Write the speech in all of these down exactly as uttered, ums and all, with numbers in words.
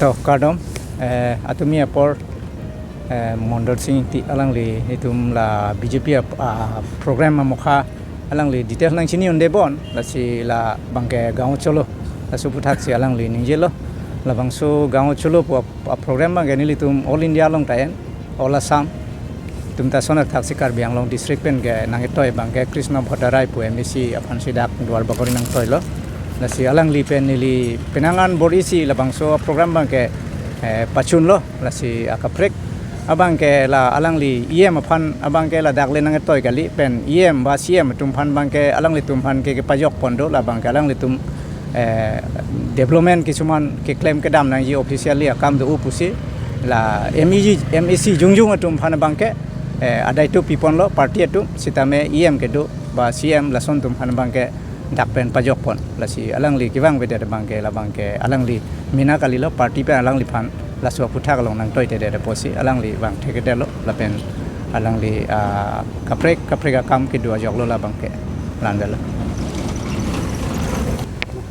To, kardom, eh, atumi apor, eh, Mondol Sing Ingti alangli itum la B J P ap-, ah, program amokha alangli detail nangchini unde bon, lasi labangke Gaon Cholo, laso aputhaksi alangli ningjelo, labangso Gaon Cholo pu ap-, ap-, program abangke nelitum All India along ta-en, All Assam atum ta ason athaksi Karbi Anglong district pen ke nangketoi abangke Krishna Bhattarai pu M A C aphansi dak Duar Bagori nangtoilo. Lasi alangli pen neli penang an bor-isi labangso program abangke, eh, pachunlo, lasi akaprek abangke la alangli E M aphan abangke ladak le nangketoi kali, pen E M ba C M atum aphan abangke alanglitum aphan ke kepajok pon do, labangke alanglitum eh, development kisuman keklem kedam nangji officially akam do-o pusi la M A C, M A C jongjong atum aphan abangke, eh, adai tu piponlo party atum, sitame E M kedo ba C M lason atum aphan abangke dak pen pajok pon. Lasi alangli kevang avedet abangke labangke alangli mina kalilo, party pen alangliphan laso aputhak along nangtoitedet apotsi alangli vangthe kedetlo lapen alangli, ah, kaprek kaprek akam kedo ajoklo labangke. Landelo.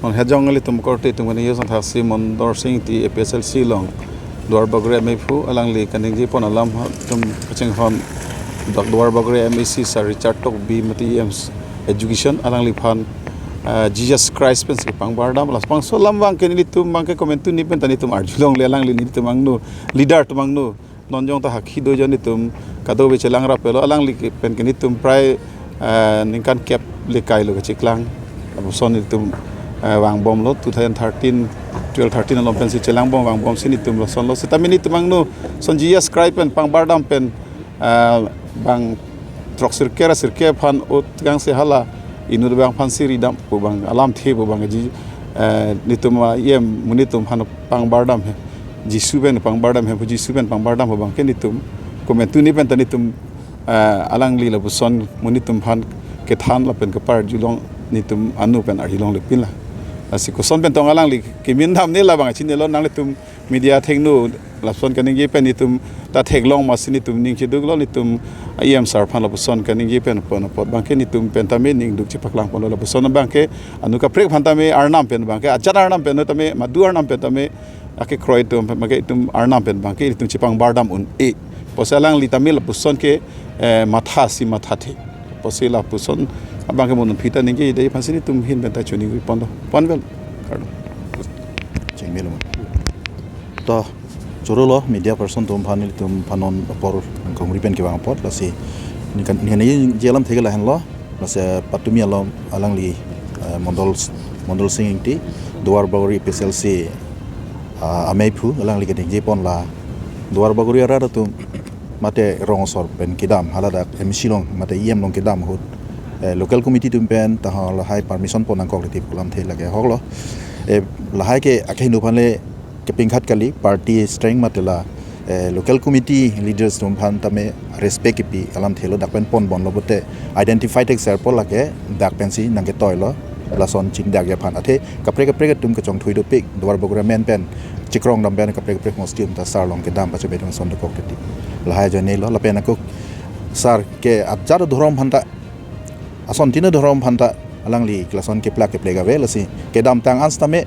Mon hejong ilitum korte itum kani yo santhaksi Mondol Sing Ingti A P H L C along Duar Bagori amei aphu alangli kaningje pon alam ha itum kachinghon dak Duar Bagori M A C Sir Richard Tokbi mati E M Education alangliphan, ah, Jesus Christ pensi pangbardam, labangso alam abangke nelitum abangke komantu ni pen ta nelitum arjulongle, alangli nelitum angno, leader atum angno. Non jong ta hakhi do jon itum kadokave chelang raplo, alangli ke pen ke nelitum prai, eh, ningkan kep le kailo kacheklang. Lapuson itum, eh, vangbomlo two thousand thirteen, twelve thirteen along pensi chelangbom vangbomsi nelitum lasonlo. Sitame nelitum angno ason Jesus Christ pen pangbardam pen, eh, bang throk sirkep ra sirkep aphan ut kangsi hala inut abang aphansi ridam pu abang alamthe pu abang ji, eh, nelitum, ah, E M monit atum aphan pangbardam he. Jisu pen pangbardam he, Jisu pen pangbardam pu abangke nelitum komantu ni pen ta nelitum, eh, alangli lapuson monit atum aphan kethan lapen keparjulong nelitum angno pen arjulongle pinla. Lasi koson pen tong alangli kemin damne labang chinilo, nanglitum media athengno lapuson kaningje pen nelitum ta theklong masi nelitum ning cheduklo, nelitum E M sir aphan lapuson kaningje pen pon apot abangke nelitum pen tame ning duk chepaklang ponlo, lapuson abangke angno kaprek aphan tame arnam pen abangke ajat arnam pen tame madu arnam pen tame akekroi atum abangke itum arnam pen abangke itum chepangbardam un-e. Pusi alangli tame lapuson ke, eh, mathasi mathathe. Pusi lapuson abangke mo non aphi ta ningje dei aphansi nelitum ahin pen ta choningri ponlo. Ponvel. Kardom. Chingmelo. To, chorolo media person atum aphan nelitum aphan non apor kongri pen kevang apot, lasi ningkan, ningkan ningje alamthe ke lahenlo. Lasi patumi along alangli, eh, Mondol, Mondol Sing Ingti, Duar Bagori A P H L C, ah, amei aphu alangli kaningje pon la Duar Bagori arat atum mate rong asor pen kedam, haladak M A C along mate E M along kedam ahut, eh, local committee atum pen ta halahai permission pon nangkok le tip alamthe lake ahoklo. Eh, lahai ke akehingno aphan le kepingkhat kali, party strength mate la, eh, local committee leaders atum aphan tame respect kepi alamthelo, dak pen ponbomlo pulote identify thekser apot lake dak pensi nangketoilo, lason chingdakji aphan. Athe kaprek kaprek atum kachongthui dopik, Duar Bagori amen pen chekrong dam pen kaprek kaprek mosti atum ta sir along kedam pachebedong ason dokok titi. Lahai ajoinelo lapen ako sir ke ajat dhorom aphan ta, ason tin dhorom aphan ta alangli lason keplak keplek ave, lasi kedamtang an sitame,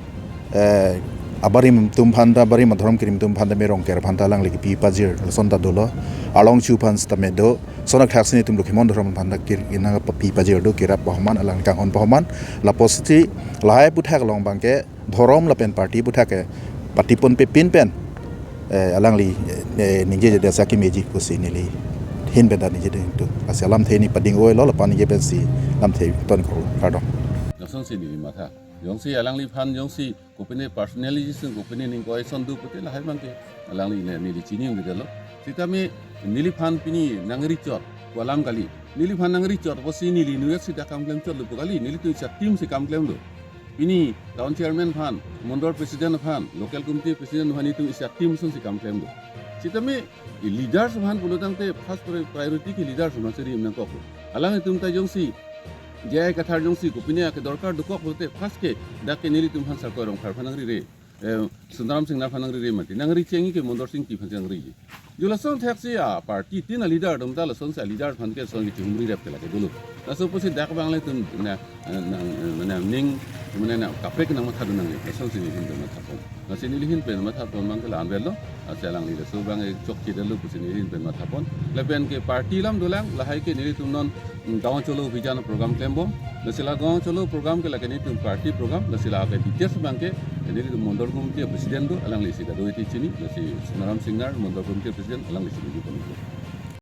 eh, abarim atum aphan ta, abarim adhorom kerim atum aphan tame Rongker aphan ta alangli kepi pajir lason ta dolo. Arlong chu aphan sitame do. Lason athaksi nelitum Lokhimon dhorom aphan ta kir inang papi pajir do, kirap pahoman, alangli kanghon pahoman. Lapusi lahai aputhak along abangke dhorom lapen party aputhak ke patipon pepin pen, eh, alangli, eh, ningjejedet sak kemeji pusi neli ahin pen ta ningjedet tu. Lasi alamthe neli pading oilo, lapu ningje pensi alamthe tonkoklo, kardom. Lasonsi neli matha. Jongsi alangliphan jongsi kopine personality si kopine ning koi ason do pulote lahai abangke alangli ne neli chini ungdetlo. Sitame neliphan pini nangri chot pu alam kali. Neliphan nangri chot pusi neli inutvet si dak kam klem chotlo pu kali. Nelitum isi a-team si kam klemlo. Pini town chairman aphan, mondol president aphan, local committee president aphan nelitum isi a-team asonsi kam klemlo. Sitame i leaders aphan pulo tangte first pri-, priority ke leaders aphan si rim nangkoklo. Alanglitum ta jongsi J I Kathar jongsi kopine akedorkar dokok pulote first ke dak ke nelitum aphan Sarkoi Rongphar aphan nangrire, eh, Sundaram Singnar aphan nangrire mati. Nangri chengji ke Mondol Sing Ingti aphan si nangri. Jo lason athaksi a-party tin a-leader atum ta lasonsi a-leader aphan ke lason kechihumri rep ke lake dolo. Laso pusi dak abang le itum na, na, na, na ning, mane na kaprek nangmathadun nangne. Lasonsi neli itum matha pon. Lasi neli ahin pen mathapon abang ke la-an avelo. Lasi alangli laso abang ke chokchedetlo pusi neli ahin pen mathapon. Lapen ke party alam dolang, lahai ke nelitum non, mm, Gaon Cholo Abhijan program klembom. Lasi la Gaon Cholo program ke lake nelitum party program, lasi lake details abang ke nelitum Mondol Committee president do, alanglisi kadokave chini, lasi Sonaram Singnar Mondol Committee president, alanglisi neli kono.